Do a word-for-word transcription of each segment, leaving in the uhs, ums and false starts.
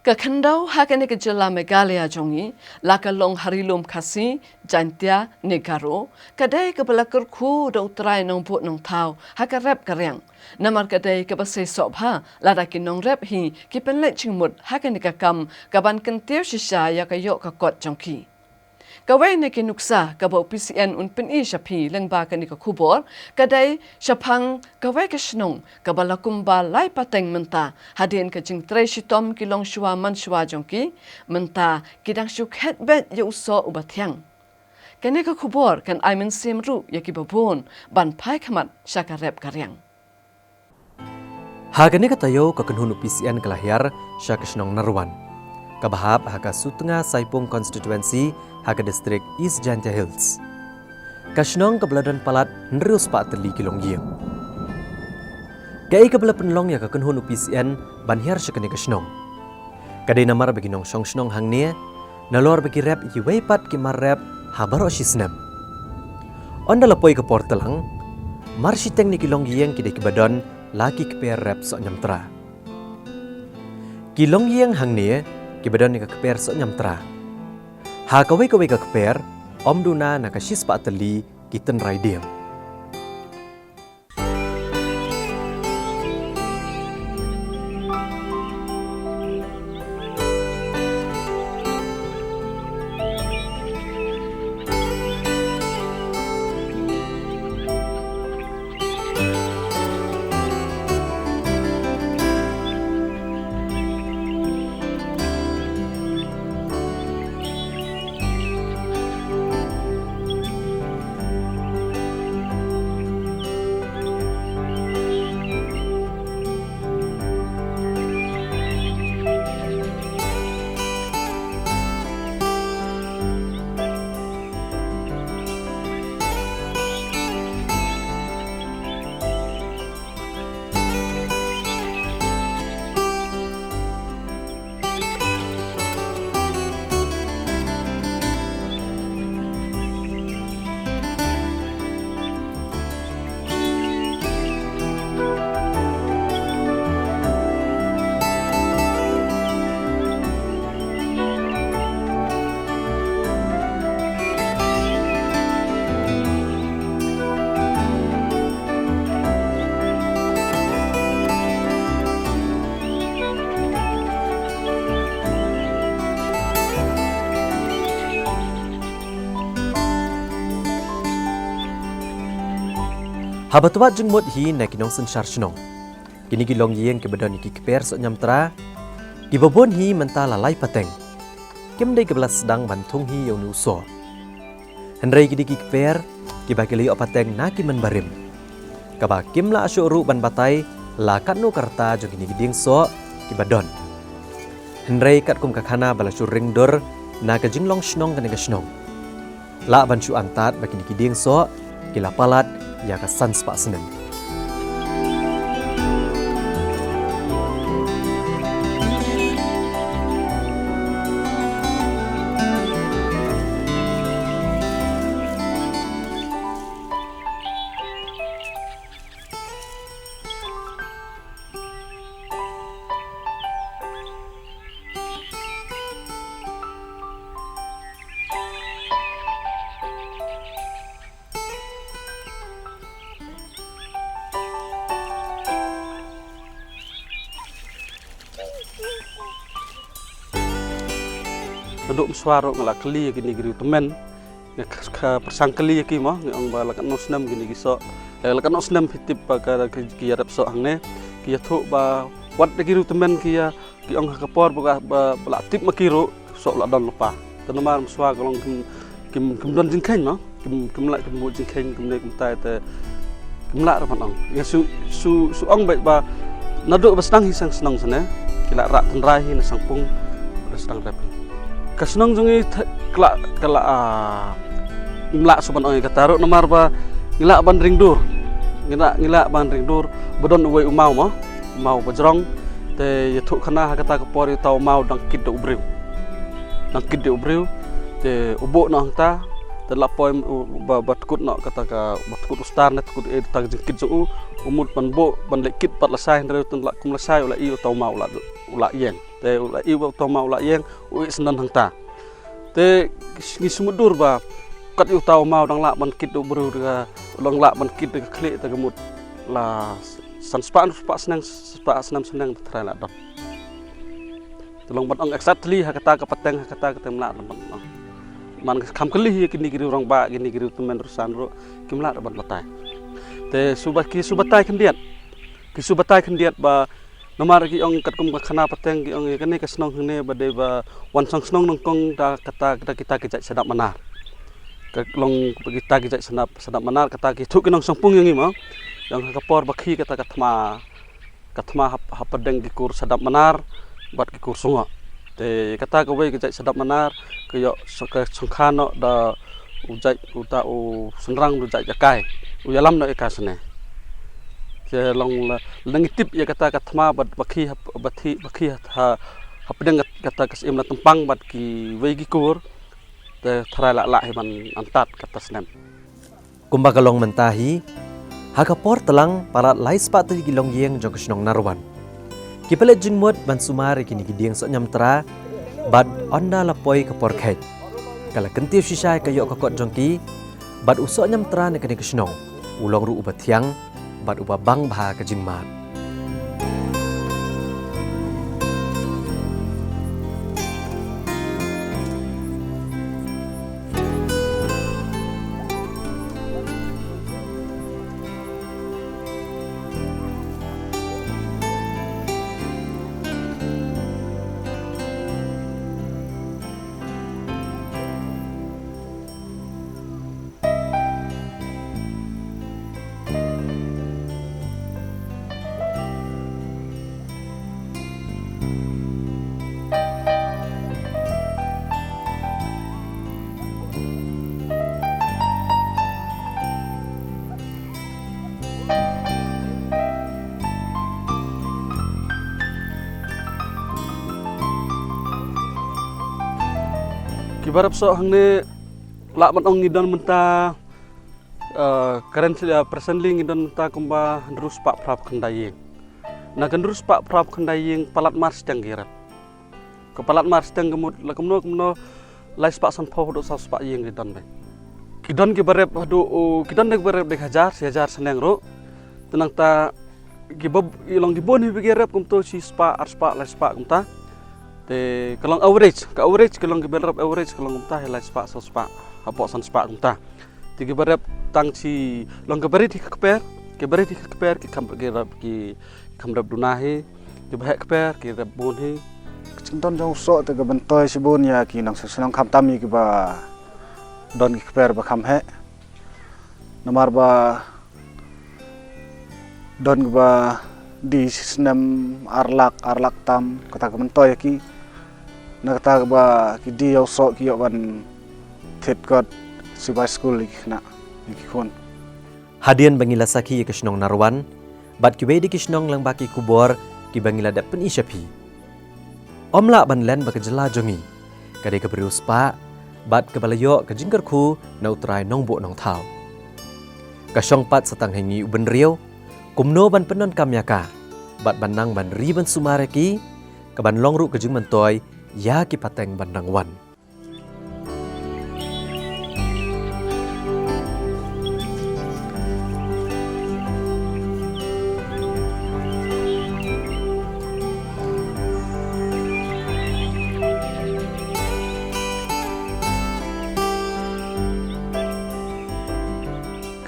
Ka khyndew ha kane ka jylla Meghalaya jong ngi, la ka long ha ri lum Khasi, Jaintia ne Garo, ka dei kaba la kyrkhu da u trai nongbud nongthaw ha ka rep ka riang. Namar ka dei kaba seisoh bha lada ki nongrep hi ki pynleit jingmut ha kane ka kam kaban kyntiew shisha ïa ka ïoh ka kot jong ki. Kawei na ki nuksa kaba u P C N un pyni sha phi lyngba kane ka khubor ka dei shaphang kawei ka shnong kaba la kumba lai pateng mynta hadien ka jingtrei shitom ki longshuwa manshuwa jong ki, mynta ki dang shu khet beit ïa u soh uba thiang. Kane ka khubor kan ai mynsiem ruh ïa kiba bun ban phai khmat sha ka rep ka riang. Ha kane ka taïew ka kynhun u P C N ka la hiar sha ka shnong Narwan, kaba hap ha ka Sutnga Saipung Constituency, ha ka district East Jaintia Hills. Ka shnong kaba la don palat hynriew spah tylli ki longïing. Kaei kaba la pynlong ïa ka kynhun u P C N ban hiar sha kane ka shnong? Ka dei namar ba ki nongshong shnong hangne, nalor ba ki rep iwei pat ki mar rep ha baroh shi snem. Ynda la poi ka por tlang, mar shiteng na ki longïing ki dei kiba don la ki kper rep soh ñiamtra. Ki longïing hangne kiba don ïa ka kper soh ñiamtra. Ha kawei kawei ka kper, ym duna na ka shispah tylli ki tynrai dieng. Haba twad jingmut hi na ki nongsynshar shnong, kine ki longïing kiba don ïa ki kper soh ñiamtra, kiba bun hi mynta la lai pateng, kim dei kiba la sdang ban thung hi ïa une u soh. Hynrei ki dei ki kper kiba ki la ïoh pateng na ki mynbarim, kaba kim lah shuh ruh ban batai la katno ka rta jong kine ki dieng soh kiba don. Hynrei katkum ka khana ba la shu ring dur na ka jinglong shnong kane ka shnong, lah ban shu antad ba kine ki dieng soh ki la palat ïa ka san spah snem. Naduh mynshuwa ruh nga la kylli ïa kine ki riewtymmen, nga kha, kha pyrshang kylli ïa ki mo, nga ong ba la katno snem kine ki soh, eh, la katno snem phi tip ba ka, ki, ki ïarep soh hangne. Ki ïathuh ba wat la ki riewtymmen ki ïa, ki ong ha ka por ba, ba, ba la tip ma ki ruh soh la don lypa. Te namar mynshuwa ka long kim, kim, kim don jingkheiñ mo, kim, kim lah, kim bud jingkheiñ kumne kumtai te kim lah ruh ban ong. Nga shu, shu, shu ong beit ba naduh ba sdang hi sha shnong shane, ki la rah tynrai hi na shangpung, ba sdang rep hi. Ka shnong jong ngi te, ka la, ka la, ah, ngim lah shuh ban ong ïa kata ruh namar ba ngi lah ban ring dur. Ngi lah, ngi lah ban ring dur ba don uwei u maw mo, u maw ba jrong. Te ïathuh khana ha kata ka por ïa uta u maw dang kit da u briew. Dang kit da u briew. Te u buh noh hangta, Te la poi, uh, ba, ba tkut noh kata ka, ba tkut u star ne tkut, eh, ta ka jingkit jong u, u mut ban buh, ban leh kit pat lashai, hynrei te la kum lashai u la ïoh uta u maw u la, u la ïeng. Te u la ïoh uta u maw u la ïeng, u ïeh syndon hangta. Te ngi sumut dur ba kat ïoh uta u maw dang lah ban kit u briew da ka, dang lah ban kit da ka khlieh te ka mut la san spah, spah snem, spah snem snem te tharai la don. Te long ban ong exactly ha kata ka pateng, ha kata ka temla ban ong. Man kham kylli hi kine ki riew rangbah, kine ki riew tymmen rusan ruh kim lah ban batai. Te suba ki subatai khyndiat. Ki subatai khyndiat ba namar ki ong katkum ka khana pateng ki ong ïa kane ka shnong hangne ba dei ba wan song shnong nyngkong da kata, kata kita ki jait sadap manar. Ka long kita ki jait sadap, sadap manar kata ki thuh ki nongshong pung ïa ngi mo. Ïa ka por ba khi kata ka thma, ka thma hap, hapdeng ki kur sadap manar bad ki kur sungoh. Te kata kawei ka jait sadap manar ka ïoh sa ka shongkha noh da u jait uta u synrang u jait jakai. U ïalam noh ïa ka sne. Te long la, la ngi tip ïa kata ka thma bad ba khi hap, ba thi, ba khi ha, hapdeng kat, kata ka syiem la tympang bad kiwei ki kur. Te tharai la lah hi ban antad kata snem. Kumba ka long mynta hi, ha ka por tlang palat lai spah tylli ki longïing jong ka shnong Narwan ki pynleit jingmut ban sumar ïa kine ki dieng sohñiamtra bad ynda la poi ka por kheit, ka la kyntiew shisha ïa ka ïoh ka kot jong ki bad u sohñiamtra na kane ka shnong u long ruh uba thiang bad uba bang bha ka jingmad. Kiba rep soh hangne lah ban ong ngi don mynta, eh, currently, eh, presently ngi don mynta kumba hynriew spah phra phew khyndai ïing. Na ka hynriew spah phra phew khyndai ïing palat mar shiteng ki rep. Ka palat mar shiteng ka mut la kumno kumno lai spah sanphew haduh saw spah ïing ki don beit. Ki don kiba rep haduh, oh, ki don kiba rep dei hajar, shi hajar shaneng ruh. Te nangta kiba, i long kiba bun hi ba ki rep kumto shi spah, ar spah, lai spah kumta. Te ka long average, ka average, ka long kiba rep average, ka long kumta hi lai spah, saw spah, hapoh san spah kumta. Te kiba rep tang shi, long kiba rit hi ka kper, kiba rit hi ka kper, ki kham, ki rep, ki kham rep duna hi, kiba heh kper, ki rep bun hi. Ka jingdon jong u soh te ka myntoi shibun ïa ki nongshong shnong khamtam ïa kiba don ki kper ba kham heh. Namar ba don kiba die shi snem ar lak, ar lak tam, kata ka myntoi ïa ki. Na kata kaba ki die ïa u soh ki ïoh ban thied kot shuwa skul ïa ki khynnah, ïa ki khun. Hadien ba ngi la sakhi ïa ka shnong Narwan bad kiwei de ki shnong lyngba ki khubor kiba ngi la dep pyni sha phi, ym lah ban len ba ka jylla jong ngi ka dei kaba riewspah bad kaba la ïoh ka jingkyrkhu na U Trai Nongbuh Nongthaw. Ka shong pat sa tang ha ngi u bynriew kumno ban pyndonkam ïa ka bad ban nang ban ri ban sumar ïa ki, ka ban long ruh ka jingmyntoi ïa ki pateng ban nang wan.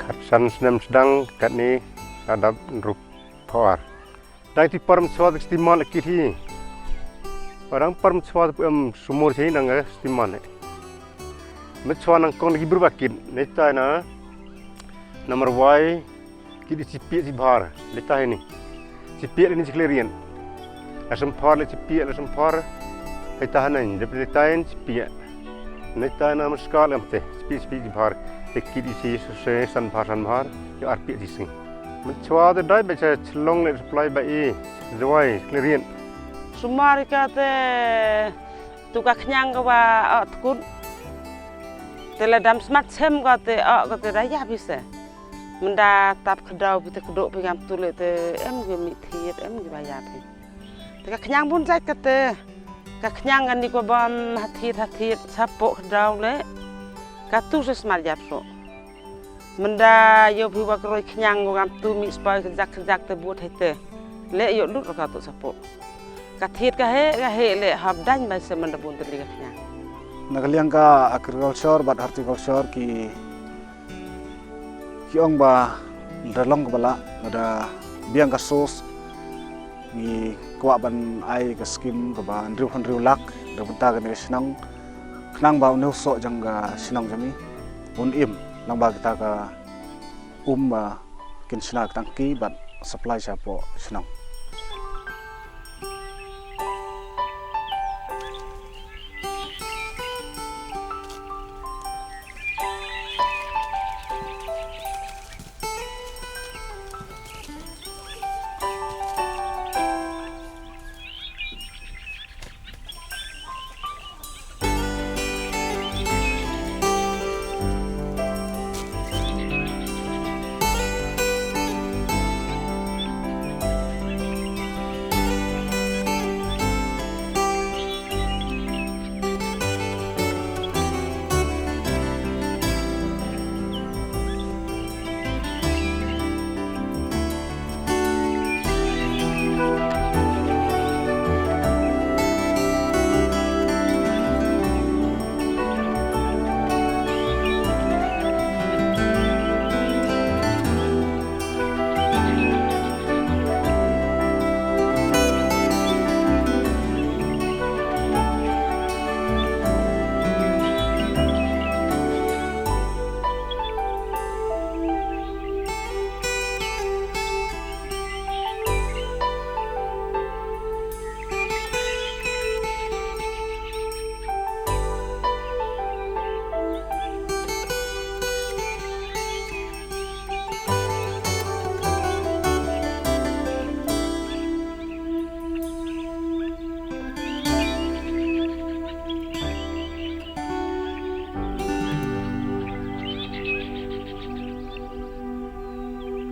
Khatsan snem sdang katne la dap hynriewphew ar. Dang ti por mynshuwa te ka steamer la kit hi. Ba dang por mynshuwa te pu em sumur hi dang ka steamer ne. Mynshuwa nyngkong da ki briew ba kit. Neitai na Namar wai kit da shipiah shibhar. Neitai ni. Shipiah ni shi khlerian. La shymphor la shipiah la shymphor. Neitai na dep neitai shipiah. Neitai na muskal em te shipiah shipiah shibhar. Te kit da shi shi san bhar san bhar. Ïa arpiah shi sing. Mynshuwa te dei ba sha Shillong le supply ba i Jowai khlerian. Sumar ïa ka te tu ka khñiang kaba, ah, tkut. Te la dam smat sem ko te, o ko te da ya phi se. Mynda tap kdaw phi te kdo phi ngam tu le te em ki mi thied em ki ba ya phi. Te ka khñiang bun jait ka te. Ka khñiang ka ni ko bam ha thied ha thied sa po kdaw le. Ka tu se smat ya phi. Mynda yo phi wa kroi khñiang ko ngam tu mi spai kjak kjak te but hai te. Le yo lut ka tu sa po. Ka thied ka he ka he le hap dañ bai se mynda bun te li ka khñiang. Na ka liang ka agriculture bad horticulture ki ki ong ba da long ka bala da biang ka sos ngi kwah ban ai ka skim ka ba hynriew hynriew lak da bynta ka ne ka shnong khnang ba u ne u soh jang ka shnong jami un im lang ba kita ka um ba kin shna ka tangki bad supply sha po shnong.